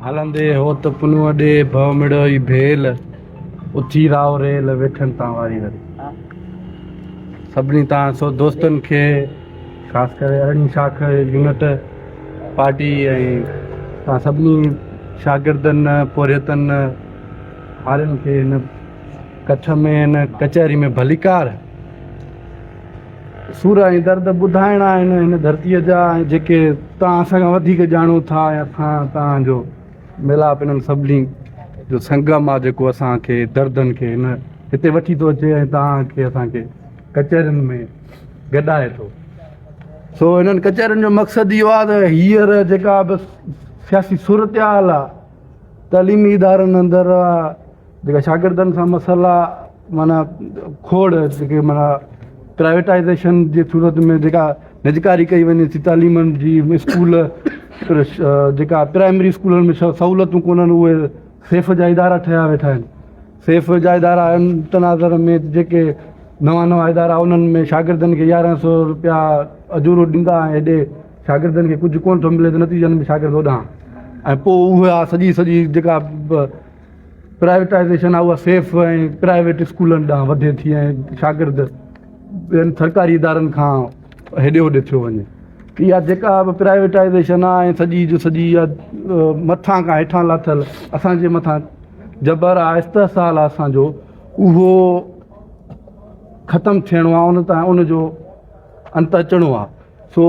هلندي هوت پنهونء ڏي، ڀؤ مڙوئي ڀيل، اٿي رائو ريل، ويٺن تان واري وري. سڀني تان سو دوستن کي خاص ڪري ارڙهين شاخ يونٽ پارٽي ۽ تان سڀني شاگردن پورهيتن هارين کي هن ڪڇ ۾ هن ڪچهري ۾ ڀليڪار. سور ۽ درد ٻڌائڻا آهن هن ڌرتيء جا ۽ جيڪي توهان اسان کان وڌيڪ ڄاڻو ٿا ۽ اسان توهان جو ميلاپ انهن سڀني جو سنگم آهي جيڪو اسان کي دردن کي هن هتي وٺي ٿو اچي ۽ توهان کي اسان کي ڪچهرين ۾ گڏائي ٿو. سو انهن ڪچهرين جو مقصد اهو آهي ته هينئر جيڪا به سياسي صورتحال آهي تعليمي ادارن اندر جيڪا شاگردن سان مسئلا معنيٰ کوڙ جيڪي معنيٰ پرائيويٽائيزيشن جي صورت ۾ جيڪا نجڪاري ڪئي وڃي ٿي تعليمن جي اسڪول جيڪا پرائمري اسڪولن ۾ سهولتون ڪونهن اهي سيف جا ادارا ٺهيا ويٺا آهن سيف جا ادارا آهن تناظر ۾ جيڪي نوان نوان ادارا انهن ۾ شاگردن کي يارهن سو روپيا اجورو ڏيندا ۽ هيڏي شاگردن کي ڪجهه ڪونه ٿو ملي ته نتيجن ۾ شاگرد هوڏانهن ۽ پوء اها سڄي سڄي جيڪا پرائيويٽائيزيشن آهي اها سيف ۽ پرائيويٽ اسڪولن ڏانهن وڌي ٿي ۽ شاگرد ٻين سرڪاري ادارن کان هيڏي هوڏي ٿيو وڃي اها جيڪا به پرائيويٽائيزيشن آهي ۽ سڄي جو سڄي اها مٿان کان هيٺان لاٿل اسانجي مٿان جبر آهي استحصال آهي اسانجو اهو ختم ٿيڻو آهي ان تان ان جو انت اچڻو آهي سو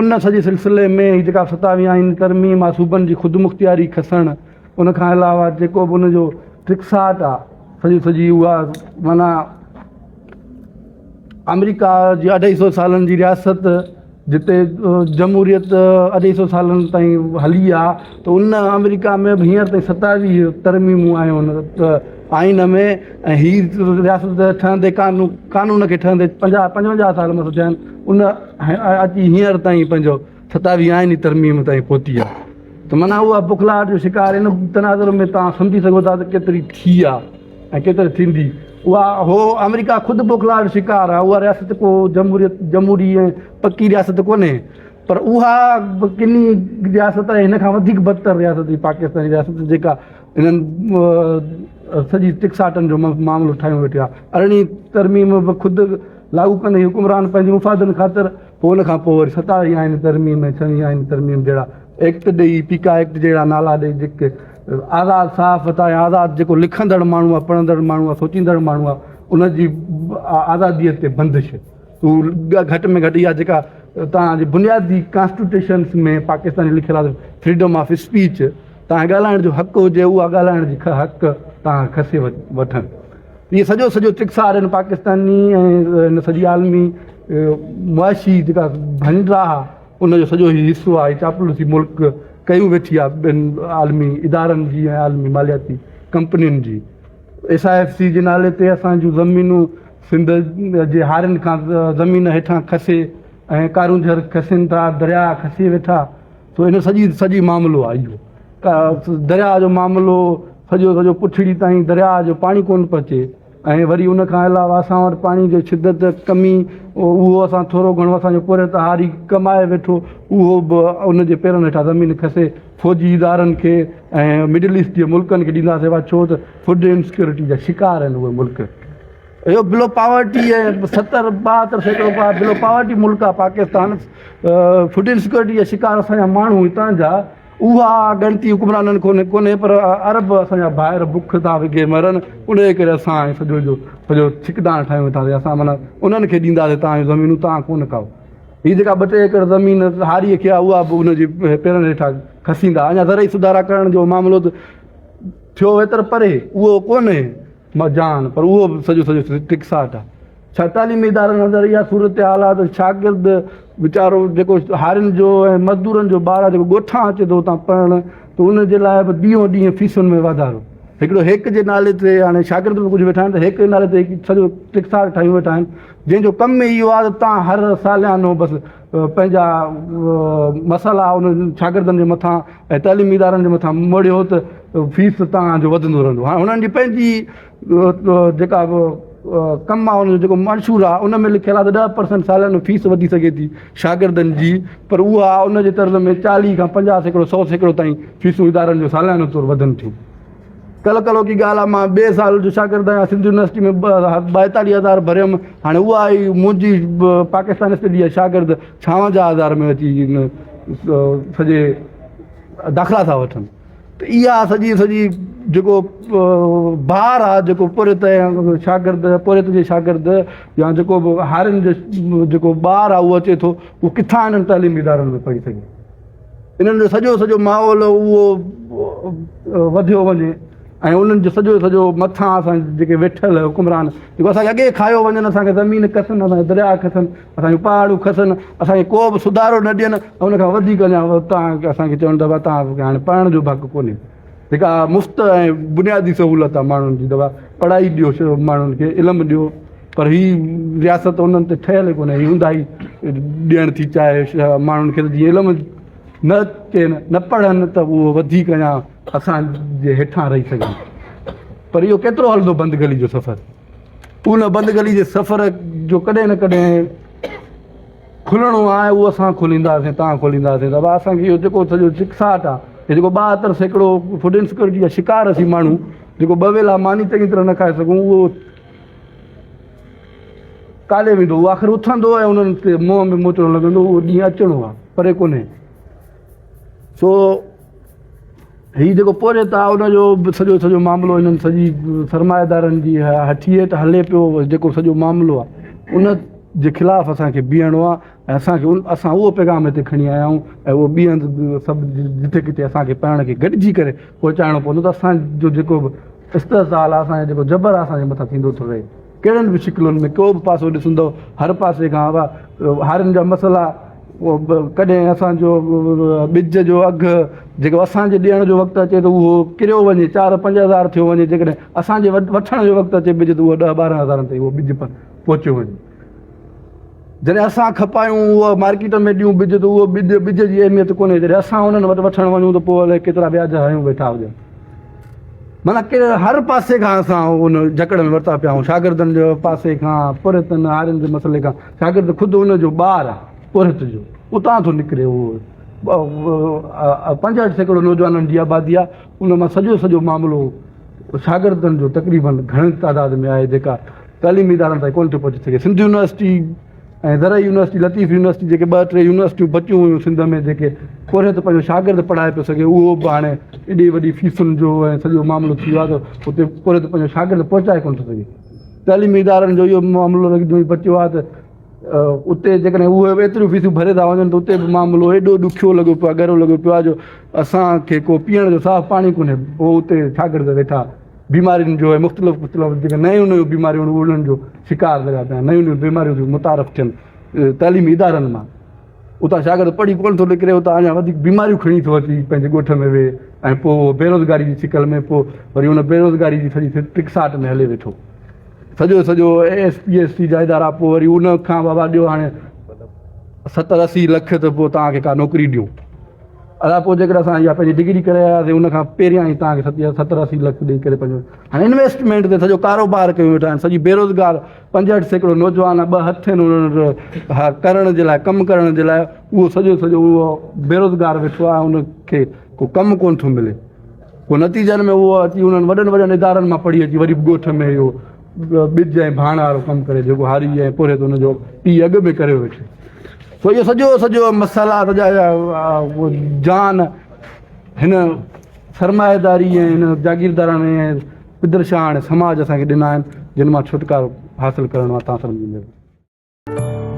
ان سڄي سلسلي ۾ هي جيڪا ستاويهين آئين ترميم آهي صوبن جي خودمختياري کسڻ ان کان علاوه جيڪو به ان جو ٽڪساٽ آ سڄي سڄي اها معنيٰ آمريڪا جي اڍائي سو سالن جي رياست جتي جمهوريت اڍائي سو سالن تائين هلي آ ته ان آمريڪا ۾ به هينئر تائين ستاويهه ترميمون آيون آهن ته آئين ۾ ۽ هي رياست ٺهندي قانون قانون کي ٺهندي پنجاهه پنجونجاهه سال مس ٿيا آهن ان اچي هينئر تائين پنهنجو ستاويهه آئيني ترميم تائين پهتي آ ته معنيٰ اها بخلاهٽ جو شڪار ان تناظر ۾ توهان سمجهي سگهو ٿا ته ڪيتري ٿي آ ۽ ڪيتري ٿيندي. اها هو آمريڪا خود بخلاهٽ جو شڪار آ، اها رياست ڪو جمهوريت جمهوري ۽ پڪي رياست ڪونهي پر اها به ڪني رياست آهي هن کان وڌيڪ بدتر رياست هي پاڪستاني رياست جيڪا انهن سڄي ٽڪساٽن جو معاملو ٺاهيون ويٺي آ. ارڙهين ترميم به خود لاڳو ڪندي حڪمران پنهنجي مفادن خاطر پوء ان کان پوء وري ستاويهين آئيني ترميم ۽ ڇويهين آئيني ترميم جهڙا ايڪٽ ڏئي پيڪا ايڪٽ جهڙا نالا ڏئي جيڪي آزاد صحافت آهي آزاد جيڪو لکندڙ ماڻهو آهي پڙهندڙ ماڻهو آهي سوچيندڙ ماڻهو آهي ان جي آزاديء تي بندش هو گهٽ ۾ گهٽ اها جيڪا توهان جي بنيادي ڪانسٽيٽيوشنس ۾ پاڪستان جي لکيل آهي فريڊم آف اسپيچ توهان ڳالهائڻ جو حق هجي اها ڳالهائڻ جي حق توهان کسي وٺن اهي سڄو سڄو چڪسار هن پاڪستاني ۽ هن سڄي عالمي معاشي جيڪا ڀڃڊاهه آهي ان جو سڄو هي حصو آهي چاپلوسي ملڪ ڪيون ويٺي آهي ٻين عالمي ادارن جي ۽ عالمي مالياتي ڪمپنين جي ايس I F C جي نالي تي اسان جون زمينون سنڌ جي هارين کان زمين هيٺان کسي ۽ ڪارونجهر کسين ٿا درياهه کسي ويٺا سو ان سڄي سڄي معاملو آهي اهو درياهه جو معاملو سڄو سڄو پڇڙي تائين درياهه جو پاڻي ڪونه پهچي ۽ وري ان کان علاوه اسان وٽ پاڻي جو شدت ڪمي اهو اسان ٿورو گهڻو اسانجو پورهيت هاري ڪمائي ويٺو اهو به ان جي پيرن هيٺان زمين کسي فوجي ادارن کي ۽ مڊل ايسٽ جي ملڪن کي ڏينداسين ڇو ته فوڊ انسڪيورٽي جا شڪار آهن اهي ملڪ اهو بلو پاورٽي ۽ ستر 72% بلو پاورٽي ملڪ آهي پاڪستان فوڊ انسڪيورٽي جا شڪار اسان جا ماڻهو هتان جا اها ڳڻتي حڪمرانن کي ڪونهي پر عرب اسان جا ڀائر بک تان وگهي مرن ان جي ڪري اسان سڄو جو سڄو ڇڪتاڻ ٺاهيون ويٺا سين اسان معنيٰ انهن کي ڏينداسين تان جون زمينون تان ڪونه کائو هي جيڪا ٻه ٽي ايڪڙ زمين هاريء کي آهي اها به ان جي پيرن هيٺان کسيندا اڃا زرعي سڌارا ڪرڻ جو معاملو ته ٿيو ويتر پري اهو ڪونهي مجان پر اهو به سڄو سڄو ٽڪساٽ آهي. ڇا تعليمي ادارن اندر اها صورتحال آهي ته شاگرد ويچارو جيڪو هارين جو ۽ مزدورن جو ٻار آهي جيڪو ڳوٺان اچي ٿو اتان پڙهڻ ته ان جي لاء به ڏينهون ڏينهن فيسن ۾ واڌارو هڪڙو هيڪ جي نالي تي هاڻي شاگرد به ڪجهه ويٺا آهن ته هيڪ جي نالي تي هڪ سڄو ٽڪساٽ ٺاهيون ويٺا آهن جنهن جو ڪم ئي اهو آهي ته تان هر ساليانو بس پنهنجا مسئلا انهن شاگردن جي مٿان ۽ تعليمي ادارن جي مٿان مڙهيو ته فيس توهان جو وڌندو رهندو هاڻي هنن جي پنهنجي جيڪا به ڪم آهي ان جو جيڪو منشور آهي ان ۾ لکيل آهي ته 10% ساليانو فيس وڌي سگهي ٿي شاگردن جي پر اها ان جي طرز ۾ 40 کان 50% 100% تائين فيسون ادارن جو ساليانو طور وڌن ٿيون. ڪلهه ڪلهوڪي ڳالهه آهي مان ٻئي سال جو شاگرد آهيان سنڌ يونيورسٽي ۾ 42 هزار ڀريم هاڻي اها ئي منهنجي پاڪستان اسٽڊي جا شاگرد 56 هزار ۾ اچي سڄي داخلا ٿا وٺن ته اها سڄي سڄي جيڪو بار آهي جيڪو پورهيت ۽ شاگرد پورهيت جي شاگرد يا جيڪو به هارين جو جيڪو ٻار آهي اهو اچي ٿو اهو ڪٿان انهن تعليمي ادارن ۾ پڙهي سگهي انهن جو سڄو سڄو ماحول اهو وڌيو وڃي ۽ انهن جو سڄو سڄو مٿان اسان جيڪي ويٺل حڪمران جيڪو اسانکي اڳي کايو وڃن اسانکي زمين کسن اسانکي درياء کسن اسانجون پهاڙون کسن اسانکي ڪو به سڌارو نه ڏين ان کان وڌيڪ اڃا تان اسانکي چون ٿا تان کي هاڻي پڙهڻ جو به حق ڪونهي جيڪا مفت ۽ بنيادي سهولت آهي ماڻهن جي دوا پڙهائي ڏيو ماڻهن کي علم ڏيو پر هي رياست انهن تي ٺهيل ئي ڪونهي هي اونداهي ڏيڻ ٿي چاهي ماڻهن کي جيئن علم نه اچي نه پڙهن ته اهو وڌيڪ اڃا اسان جي هيٺان رهي سگهن پر اهو ڪيترو هلندو بند گلي جو سفر ان بند گلي جي سفر جو ڪڏهن نه ڪڏهن کلڻو آهي اهو اسان کولينداسين تان کولينداسين ته اسان کي اهو جيڪو سڄو چڪساٽ آهي جيڪو 72% فوڊ انسڪيورٽي جا شڪار اسين ماڻهو جيڪو ٻه ويلا ماني چڱي طرح نه کائي سگهون اهو ڪاڏي ويندو اهو آخر اٿندو ۽ انهن تي منهن ۾ موچڙو لڳندو اهو ڏينهن اچڻو آهي پري ڪونهي سو هي جيڪو پورهيت آهي ان جو به سڄو سڄو معاملو انهن سڄي سرمائيدارن جي هٺي هيٺ هلي پيو جيڪو سڄو معاملو آهي ان جي خلاف اسانکي بيهڻو آهي ۽ اسانکي اسان اهو پيغام هتي کڻي آيا آهيون ۽ اهو ٻي هنڌ سڀ جتي ڪٿي اسانکي پاڻ کي گڏجي ڪري پهچائڻو پوندو ته اسانجو جيڪو به استحصال آهي اسانجو جيڪو جبر آهي اسانجي مٿان ٿيندو ٿو رهي ڪهڙن به شڪلن ۾ ڪو به پاسو ڏسندو هر پاسي کان هارين جا مسئلا ڪڏهن اسان جو ٻج جو اگهه جيڪو اسان جي ڏيڻ جو وقت اچي ته اهو ڪريو وڃي چار پنج هزار ٿيو وڃي جيڪڏهن اسان جي وٺڻ جو وقت اچي ٻج ته اهو ڏهه ٻارهن هزارن تائين اهو ٻج پهچيو وڃي جڏهن اسان کپايون اهو مارڪيٽ ۾ ڏيون ٻج ته اهو ٻج ٻج جي اهميت ڪونهي جڏهن اسان انهن وٽ وٺڻ وڃون ته پوء الائي ڪيترا وياج هنيون ويٺا هجن معنيٰ ڪي هر پاسي کان اسان ان جڪڙ ۾ ورتا پيا آهيون شاگردن جي پاسي کان پورهيتن هارين جي مسئلي کان شاگرد خود ان جو ٻار آهي پورهيت جو اتان ٿو نڪري اهو 65% نوجوانن جي آبادي آهي ان مان سڄو سڄو معاملو شاگردن جو تقريبن گهڻي تعداد ۾ آهي جيڪا تعليمي ادارن تائين ڪونه ٿو پهچي سگهي سنڌ يونيورسٽي ۽ زرعي يونيورسٽي لطيف يونيورسٽي جيڪي ٻه ٽي يونيورسٽيون بچيون هيون سنڌ ۾ جيڪي پورهيت پنهنجو شاگرد پڙهائي پيو سگهي اهو به هاڻي ايڏي وڏي فيسن جو ۽ سڄو معاملو ٿي ويو آهي ته اتي پورهيت پنهنجو شاگرد پهچائي ڪونه ٿو سگهي تعليمي ادارن جو اهو معاملو رهجي بچيو آهي ته اتي جيڪڏهن اهي به ايتريون فيسون ڀري ٿا وڃن ته اتي به معاملو ايڏو ڏکيو لڳو پيو آهي ڳرو لڳو پيو آهي جو اسانکي ڪو پيئڻ جو صاف پاڻي ڪونهي پوء اتي شاگرد ويٺا بيمارين جو ۽ مختلف مختلف جيڪي نيون نيون بيماريون آهن انهن جو شڪار لڳا پيا آهن نيون نيون بيماريون ٿيون متعارف ٿين تعليمي ادارن مان اتان شاگرد پڙهي ڪونه ٿو نڪري اتان اڃا وڌيڪ بيماريون کڻي ٿو اچي پنهنجي ڳوٺ ۾ ويهي ۽ پوء اهو بيروزگاري جي شڪل ۾ پوء وري ان بيروزگاري جي سڄي ٽڪساٽ ۾ هلي ويٺو سڄو سڄو ايس پي ايس سي جا ادارا پوء وري ان کان بابا ڏيو هاڻي 70 80 لک ته پوء توهان کي ڪا نوڪري ڏيون ادا پوء جيڪڏهن اسان اها پنهنجي ڊگري ڪري آياسين ان کان پهريان ئي توهان کي 70 80 لک ڏئي ڪري پنهنجو هاڻي انويسٽمينٽ تي سڄو ڪاروبار ڪيون ويٺا آهن سڄي بيروزگار 65% نوجوان ٻه هٿ آهن انهن ڪرڻ جي لاء ڪم ڪرڻ جي لاء اهو سڄو سڄو اهو بيروزگار ويٺو آهي ان کي ڪو ڪم ڪونه ٿو ملي پوء نتيجن ۾ اهو اچي انهن وڏن وڏن ادارن مان پڙهي اچي وري به ڳوٺ ۾ اهو ٻج ۽ ڀاڻ وارو ڪم ڪري جيڪو هاري ۽ پورهيت ان جو پيء اڳ ۾ ڪريو ويٺو سو اهو سڄو سڄو مسئلا سڄا جان هن سرمائيداري ۽ هن جاگيرداراڻي ۽ پدرشاهاڻي سماج اسان کي ڏنا آهن جن مان ڇوٽڪارو حاصل ڪرڻو آهي تان سڀني جي مهرباني.